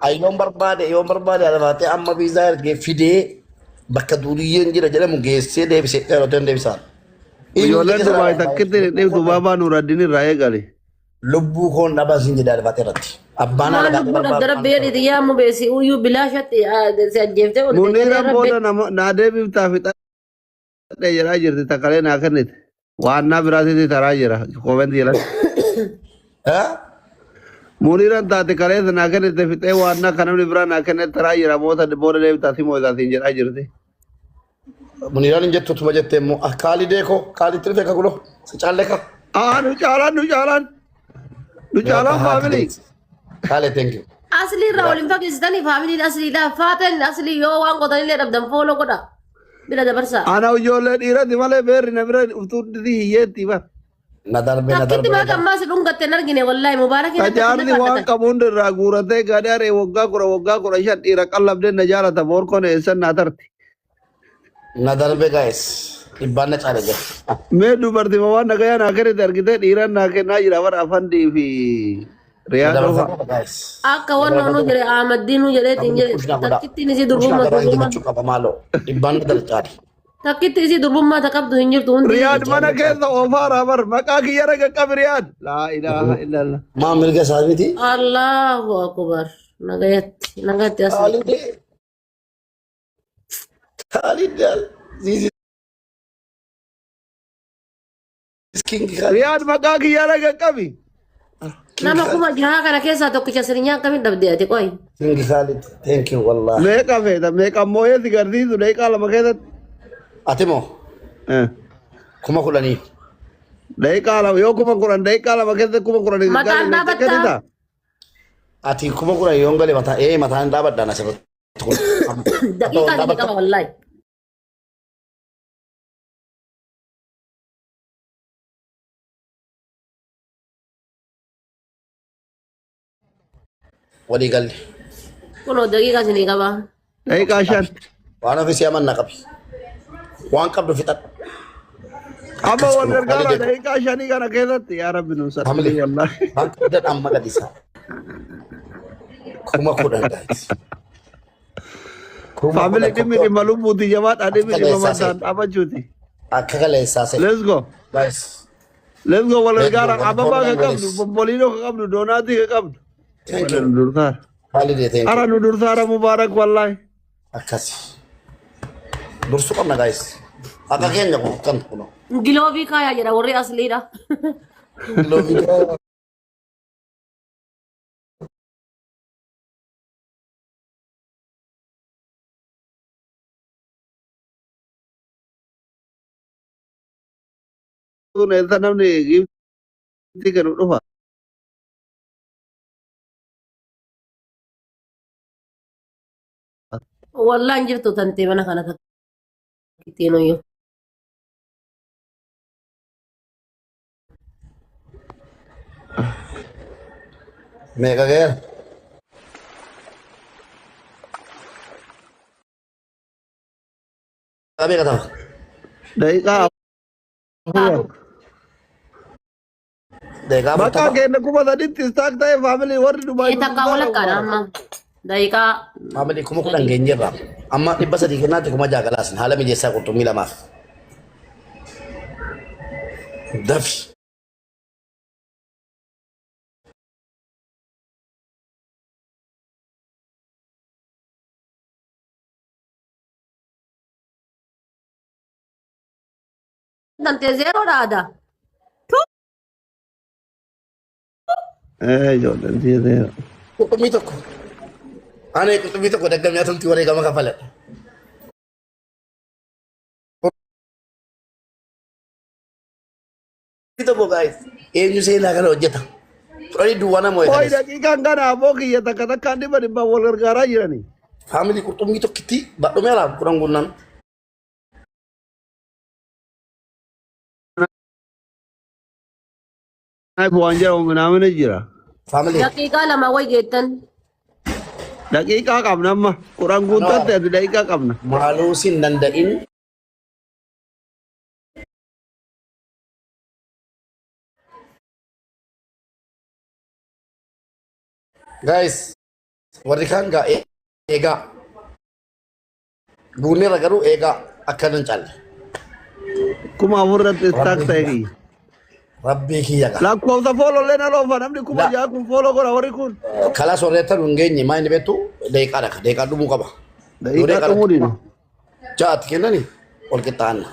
Ay yoon barbaade yoon barbaade alabaatee amma viizaa ergee fidee bakka duuriyyeen jira jedhamu geessee deebisee yeroo deebisaan. Ijoolleen Dubaay takkitti hin dhibdu baabaa Nuuraddin irraa eegali. Lubbuu koon dhabaa siin jedhe alabaatee irratti. Abbaan Maal alabaatee lubbuu dhabda barbaadu. rabbi jedhi yaa mubeesi uyyuu bilaashatti si ajjeeftee olte Muniiraan rabbi. booda nama naa deebiftaa fixadhe jedhaa jirti takkalee naa kennite. Waan naa biraatitti taraa jira koomenti jedhan. Muniiraan taate kaleessa naa kennite fixee waan naa kan namni biraa naa kenne taraa jira moota booda deebiftaa si moo'isaatiin jedhaa jirti. Muniiraan hin jettu tuma jettee immoo ah kaalidee koo kaalitti dhufe kakuloo si caalle ka. Aa nu caalaan nu caalaan nu caalaan faamilii. Kaalee thank you. Aslii irraa waliin fageessitanii faamiliin asliidha. Faateen aslii yoo waan qotanillee dhabdan fooloo godha. Bira dabarsaa. Ana ijoollee dhiirati malee beerri na bira uftuu hiyyeetti bara. Na darbe na Takkitti darbe na maa darbe. ammaa si dhungatte hin argine wallaahi mubaarak Tajaajilli waan qabu hunda irraa guuratee gadhaaree waggaa 10 waggaa 15 dhiira qallabdee na jaalata boorkoon eessan naa tarti. Na darbe guys. Dhibbaan na caale jira. Mee dubartii waan nagayaa naa kennite argitee dhiiraan naa kennaa jira bara afandii fi Na riyaadoo dabarsa fa'a. guys. Akka wanna onu jedhe Ahmaddiinuu jedheetiin jedhe Kushnaa godhaa. takkittiin isii Kushnaa durbummaa garaa durbummaa injifachuu qaba maaloo. Dhibbaan na darbe caale. Takkitti isii durbummaa ta qabdu hin jirtu hundi. Riyaad mana keessa oofaara bar maqaa kiyya raga qabi Riyaad. Laa ilaaha illallah. Maa mirga isaa miti. Allahu akbar. Nagayatti nagayatti asli. Kaalidee. Kaalidee. This is King Khalid. Riyaad maqaa kiyya raga qabi. King Nama Khalid. 6000 kana keessaa tokkicha sirnyaa akkamiin dhabde ati qoy. King Khalid. Thank you wallah. Meeqa feeta meeqa mooyee si garsiisu daqiiqaa 2 keessatti. Ati moo Eh. 10,000. Daqiiqaa 2 yoo 10,000 daqiiqaa 2 keessatti 10,000 si Mataan galee meeqa dhaabattaa? kennita? Ati 10,000 yoon gale mataa mataan hin dhaabadhaan asirratti. Kun. Daqiiqaa ni qaba wallahi. Walii galle. Kunoo daqiiqaa isinii qaba. Daqiiqaa 5. Waan ofi si amanna qabi. Waan qabdu fixadhu. Amma Akkas wal kun gargaara holiday ko. daqiiqaa 5 kana keessatti yaa rabbi nu Family. salphisi wallaahi. Waan qabdan amma gadhiisaa. 10,000 guys. Kuma Family kudhan dhimmi qophii dhimma lubbuuti jabaadhaa dhimmi Akka dhimma kaleessaa mataan se'e. dhaabachuuti. Akka kaleessaa se'e. Let's go. Guys. Let's go wal Let's go. gargaara. Wal Ababaa ka follow qabdu, walis. bomboliinoo ka qabdu, doonaatii ka qabdu. Thank Wala you. nu dursaara. Holiday thank Ara you. nu dursaara Mubaarak wallaahi. Akkasi. Dursuu qabna guys. Akka keenya kun kan kunoo. Giloovii kaayaa jedha warri asliidha. Love you. Kun eessa namni giiftii kennu dhufa. Wallaan jirtu tantee mana kana takkittiin uyyuu. Meeqa ga'eera? Meeqa ta'a? Daqiiqaa 4. Daqiiqaa Maqaa 40. keenya 3,000tti istaak ta'e faamilii warri Dubaay Ee nu takkaa dursaara walakkaadha Mubaarak. amma. Daqiiqaa Faamilii 10,000 geenyeerra. Amma 300 kennaatti 6,000 galaasin haala mijeessaa qurxummii lamaaf. Dafi. Tantee zeeroodha aadaa. Eh ijoolleen siyeteera. Qurxummii tokko. Ani qurxummii tokko daggamee atumti wareegama kafaladha. Qurxummii tokko guys. Eenyu seenaa kana hojjeta? Fudhanii duwwaa nama Qoy wayitanis. daqiiqaan kana aboo kiyya takka takkaan dhibba dhibbaan wal gargaaraa jirani. Faamilii qurxummii tokkitti badhumeera 10 guunnaan. Waan jedhamu minaamina jira. Faamilii. Daqiiqaa 2 way geettan. Daqiiqaa qabna amma. 10 guuttatte ati daqiiqaa qabna. Maaluu sin danda'in. Guys. Warri kaan gaa eegaa. Guunneerra garuu eegaa akka hin caalle. 4000 irratti istaak ta'e kiyya. Rabbii kiyya gaa. Lakkoofsa foolollee na loofa namni kuma La. ja'a kun fooloo godha warri kun. Kalas warreettan hin geenye maa inni beektu daqiiqaadha. Daqiiqaa dhumuu qaba. Daqiiqaa dhumuu dida. Ja'atti kennani wal qixxaanna.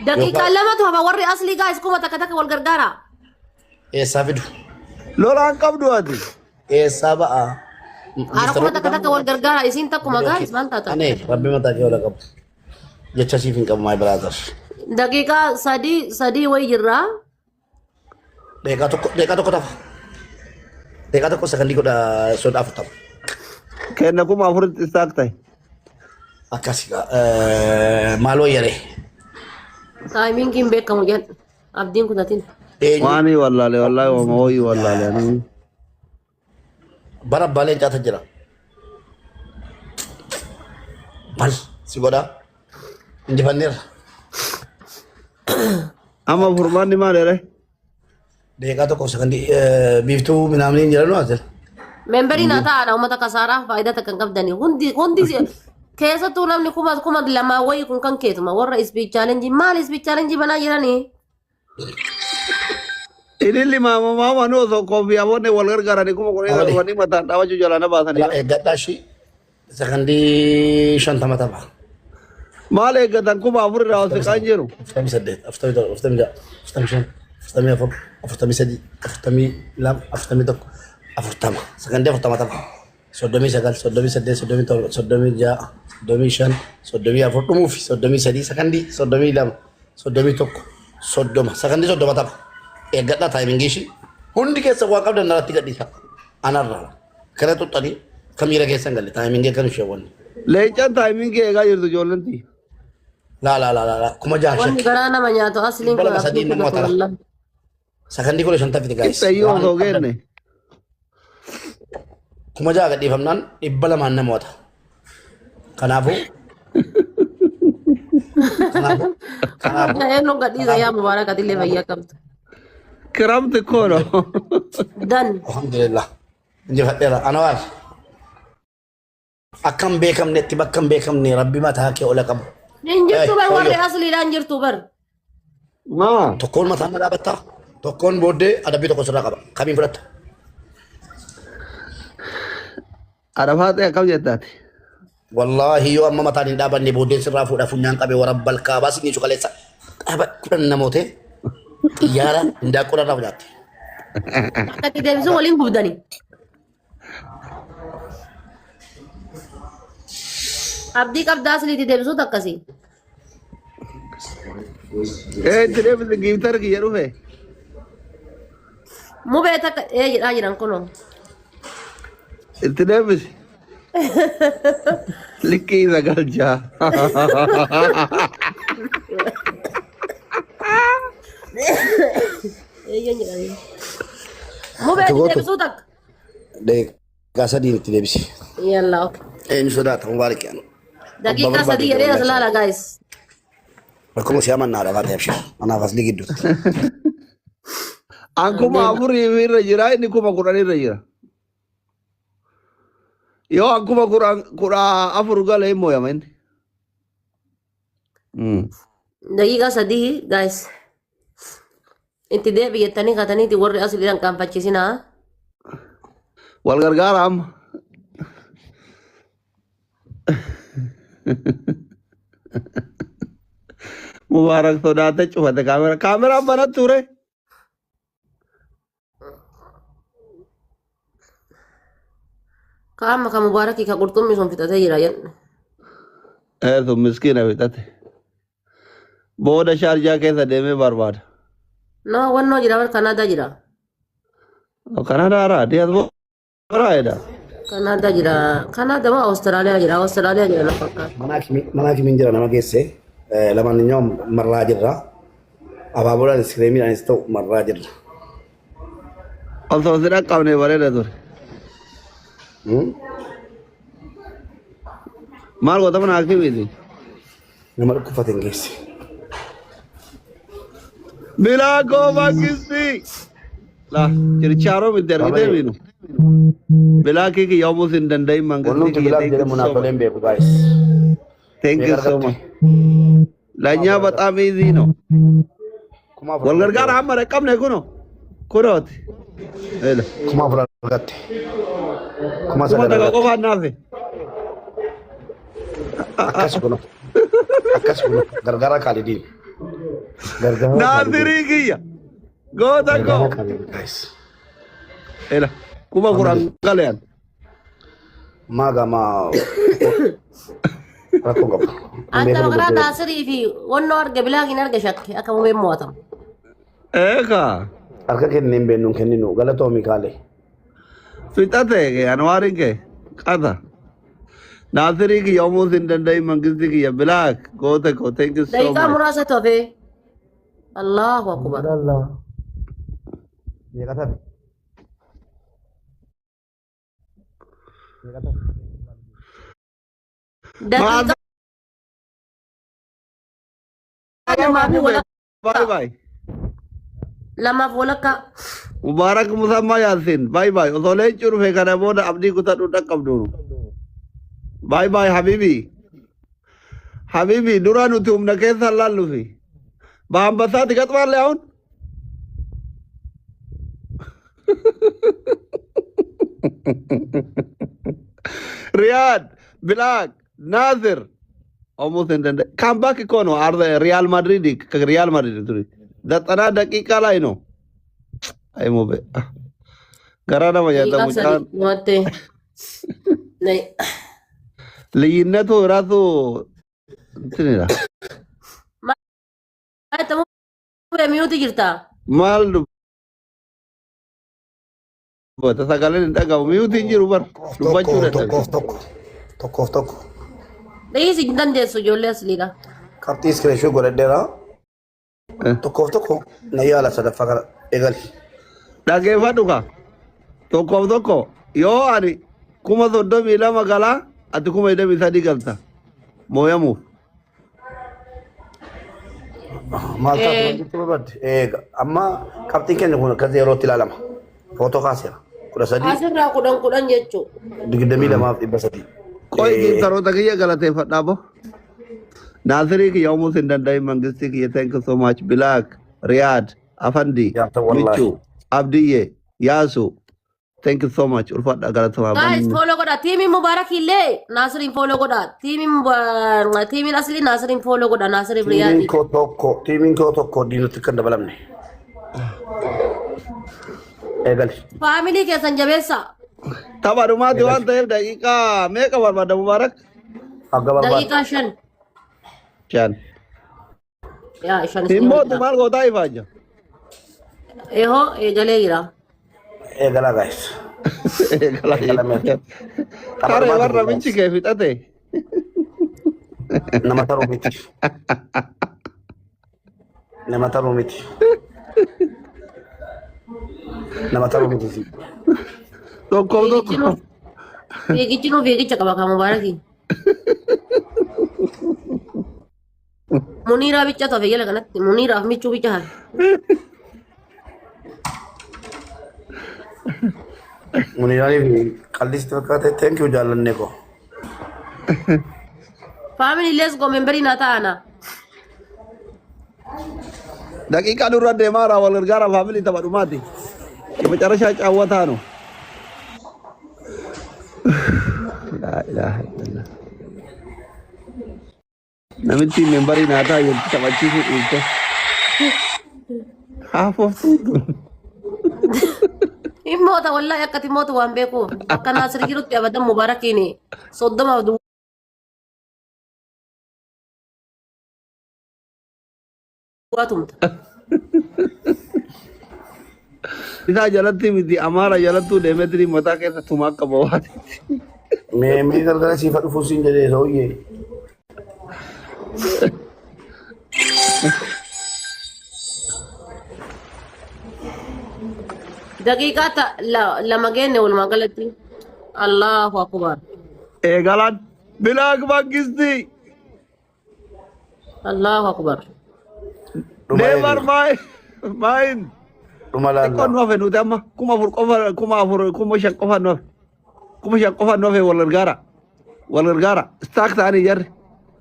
Daqiiqaa lamatu hafa warri aslii guys kuma takka takka wal gargaara. Eessaa fidu? Lolaan qabdu ati. Eessaa ba'a? Haara kuma takka takka wal gargaara isiin takkuma guys maal taata? Ane rabbi mataa kee wala qabu. Jecha siif hin qabu my brother. Daqiiqaa sadii sadii wayi jirra. Daqiiqaa tokko tafa. Daqiiqaa tokko sakandii 40. Kenna 4000tti istaak ta'e. Akkasi gaa. Maaloo yaree. Taayimingiin beekamu jedhu. Abdiin kutatin. Eenyu Waanii wallaale wallaahi waama wayii wallaale ani. Bara abbaa leencaatu jira. Bal si godhaa. Injifanneerra. Amma furmaanni maal jedhe? Daqiiqaa tokko sakandii biiftuu minaamni hin jedhanu as jira. Memberii naa ta'an uummata kasaaraa faayidaa takka hin qabdani. Hundi hundi keessattuu namni kuma kuma lamaa wayii kun kan keetuma warra speed challenge maal speed challenge banaa jiranii? Ililli maama maama nu osoo koofii aboonni wal gargaaranii kuma kudhanii Maali? darbanii mataan dhaabachuu jalaa na baasanii. Ala eeggadhaa ishii sakandii 50 tapha. Maal eeggatan 4000 irraa ol siqaan jiru. 48, 47, 46, 45, 44, 43, 42, 41, 40. Sakandii 40 tapha. 39, 38, 37, 36, 35, 34 dhumuufi 33 sakandii 32, 31, 30. Sakandii 30 tapha. Eeggadhaa taayimingii ishii. Hundi keessa waa qabdan narratti gadhiisa. Anarraa. Kana xuxxanii akka miira keessa hin galle taayimingii akka nu wanni. Leencaan taayimingii eegaa jirtu ijoolleen tiyya. Laa laa laa laa laa 6000 Wanni shakki. garaa nama nyaatu asliin Dhibba kun lama abdii sadii nama kutatu tara. wallahi. Sakandii 15 fide guys. Qixxeeyyuu Waan osoo qabdan geenne. 6000 gadhiifamnaan 200n namoota. Kanaafuu kanaafuu kanaafuu Eenyu gadhiisa yaa Mubaarak atillee fayyaa qabdu. Kiramti kono. Dan. Alhamdulillah. Injifadheera. Anwaar. Akka hin beekamnetti bakka hin beekamne rabbi mataa kee ola qabu. Hin jirtu bar warri Fooyyoo. asliidhaan jirtu bar. Maa. Tokkoon mataa na dhaabattaa. Tokkoon booddee adabbii tokko sirraa qaba. Kamiin fudhatta? Arafaatee akkam jettaati? Wallaahi yoo amma mataan hin dhaabanne booddeen sirraa fuudha funyaan qabee warabbal kaabaa sinii cuqaleessa. Dhaaba kudhan namootee xiyyaara hindaaqqoo irraa fudhatte. Akka itti deebisu waliin gubdani. Abdii qabdaa asliitti deebisuutu akkasii. Ee itti deebisi giiftar kiyya dhufe. Mubee takka ee jedhaa jiran kunoo. Itti deebisi. Likkii 96. Eeyyan jedhanii. Mubee itti Gootu. deebisuu takka. Daqiiqaa sadiin itti deebisi. Yallaa ok. Eenyu sodaata mubaarik yaanu. Daqiiqaa sadii jedhee as laala guys. Rakkoo si amannaadha baatee abshir. Anaaf asli gidduutti. An 4000 irra jira inni 10,000 irra jira. Yoo an 10,000 14 gale hin mooyama inni. Daqiiqaa sadii guys. Itti deebi jettanii kataniiti warri asliidhaan qaanfachiisinaa. Wal gargaara amma. Mubaarak sodaate cufate kaamera. Kaameraan banattu ture. Ka amma ka mubaarakii ka qurxummii sun fixatee jira jedhu. Ee sun miskiina fixate. Booda shaarjaa keessa deemee barbaada. No, wannoo jira bar Kanaadaa jira. Kanaadaa raa diyaaspooraa jedha. Kanaadaa jira. Kanaadaa moo Awustiraaliyaa jira? Awustiraaliyaa jira na fakkaata. Mana hakimiin jira nama geesse. Lamaan marraa jirra. Abaaboodhaanis kireemiidhaanis ta'u marraa jirra. Osoo si dhaqqabne bareeda ture. Maal goota mana hakimiiti? Nama dhukkubfate hin geesse. Bilaa koo mangisti. La chirchaaroo miti argitee miinu. Bilaakii kiyya homuus hin danda'in mangistii Wannumti kiyya bilaaf thank you jedhamu so naa much. tolee hin beeku guys. Thank Meeqa you so argatte? much. Kuma Lanyaa afur argatte. በጣም ኢዚ ነው። 4000 Wal argatte gargaara bara. hamma dhaqqabne kuno kunooti. Ela. 4000 argatte. Kuma Kuma sagal takka argatte. qofaan naafe. Akkas kuno. Akkas kuno. Gargaara Kaalidiin. Gargaara Kaalidiin. Naasirii kiyya. Goota Gargaara koo. Kaalidiin guys. Ela. 10,000 Family. galeen. Maaga maa rakkoo qabu. Hin Anta beeknu maqaa gochuu. Naasirii fi wannoo arge bilaakiin arge shakke akka mubeen mo'atamu. Eekaa. Harka kennee hin beeknu hin kenninu. Galatoomi kaalee. Fixate kee anwaariin kee qata. Naasirii kiyya homuus hin danda'in mangistii kiyya bilaak goota koo thank you so Daqiiqaa much. muraasa hafee. Allahu akbar. Madalla. Meeqa tafe? Meeqa tafe? Daqiiqaa lamaa fi walakkaa. Bye bye. Lamaaf walakkaa. Mubaarak Musammaa Yaasin bye bye. Osoo leencuu dhufe kana booda abdii kutadhu dhaqqabdu. Bye bye habibi. Habibi dura nuti humna keessa laallufi. በአንበሳ ትገጥማለህ አሁን? ሪያድ ብላክ ናስር ኦልሞስት እንደ ካምባክ እኮ ነው። ሪያል ማድሪድ ከሪያል ማድሪድ ቱሪ 90 ደቂቃ ላይ ነው። አይ ሞቤ garaa nama nyaata Daqiiqaa mucaan sadi mo'attee. ልዩነቱ ራሱ እንትን ይላል። Maal mubee mute jirta? Maal dubbata sagaleen hin dhagahu mute hin jiru bar Tokkoof dubbachuu tokko dadhabe. tokkoof tokko tokkoof tokko. Dhiisi hin dandeessu ijoollee asliidha. Qabxii screenshot godhadheera. Tokkoof tokko na yaala sadaffaa kana eegali. Dhageeffadhu ka tokkoof tokko yoo ani 32,000 galaa ati 23,000 galta mooyamuuf. Maal taatu wanti itti barbaadde? Eega amma qabxiin keenya kun akka zeerootti ilaalama. Footoo kaaseera. 13 Asirraa 10 10 jechuudha. 22,300. Qoy giiftaroota kiyya galateeffadhaa bo. Naasirii kiyya uumuus hin danda'in mangistii kiyya thank you so much Bilaak Riyaad Afandi Yaata wallaahi. Michuu Abdiyyee Yaasu thank you so much ulfaadhaa galatamaa. Guys, follow godha. Tiimiin Mubaarak illee Naasiriin follow godha. Tiimiin aslii Naasiriin follow godha. Naasiriif Tiimiin Riyaadii. koo tokko tiimiin koo tokko diinatti kan dabalamne. Eegali. Family keessan jabeessa. Tapha dhumaati waan ta'eef daqiiqaa meeqa barbaada Mubaarak? Akka barbaadde. Daqiiqaa 5. 5. Yaa 5 isin Himmootu hojjeta. maal gootaa ifaajja? Ehoo eegalee jira. Eegalaa guys. Eegalame. Tapha Taree dhumaati warra kun michi guys. kee fixate. Nama taruu miti. Nama taruu miti. Nama taruu miti si. Tokkoof Fiigichi tokko. nuuf fiigichi nuuf fiigicha qaba kan Mubaarakii. Muniiraa bicha tafe jala kanatti Muniiraaf michuu bicha hafe. Muniiraanii fi qal'ii sitti fakkaate thank you jaallannee koo. Family, let's go memberii naa ta'ana. Daqiiqaa dura deemaa raa wal gargaara family tapha dhumaati. የመጨረሻ ጨዋታ ነው። لا إله إلا الله. Namitti memberii naa ta'a jettu taphachiisuu dhiifte. Haafoftuu tun. Himmoota wallahi akka himmoota waan beekuuf akka Naasir jirutti abadan Mubaarakiin 30f duwwaa tumta. Isaa jalatti miti Amaara jalattuu deemetrii mataa keessa tumaa akka bawaati. Mee mee galgala siifa dhufuu siin jedhee sooyyee. Daqiiqaa 2 geenne walumaa galatti. Allahu akbar. Eegalaan Bilaak Mangistii. Allahu akbar. Dhuma Never eegna. mind. Mind. Dhuma Xiqqoon laalla. nu hafe nuti amma 4000 qofa, 4000, 5000 qofa nu hafe. 5000 qofa nu hafe. Wal gargaara. Wal gargaara. Stuck ta'anii jarri.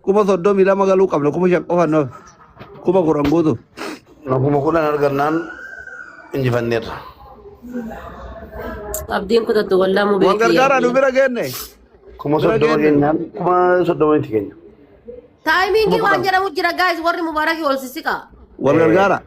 32,000 galuu qabna. 5000 qofa nu hafe. 10,000 guutu. 10,000 argannaan injifanneerra. Abdiin kutattu wallaa Wal mubeetii. gargaara, nu bira geenne. Kuma Bira 30 geenne. keenyaan 30,000 miti keenya. Timingii waan jedhamu jira, guys, warri mubaarakii ol sissiqa. Wal gargaara.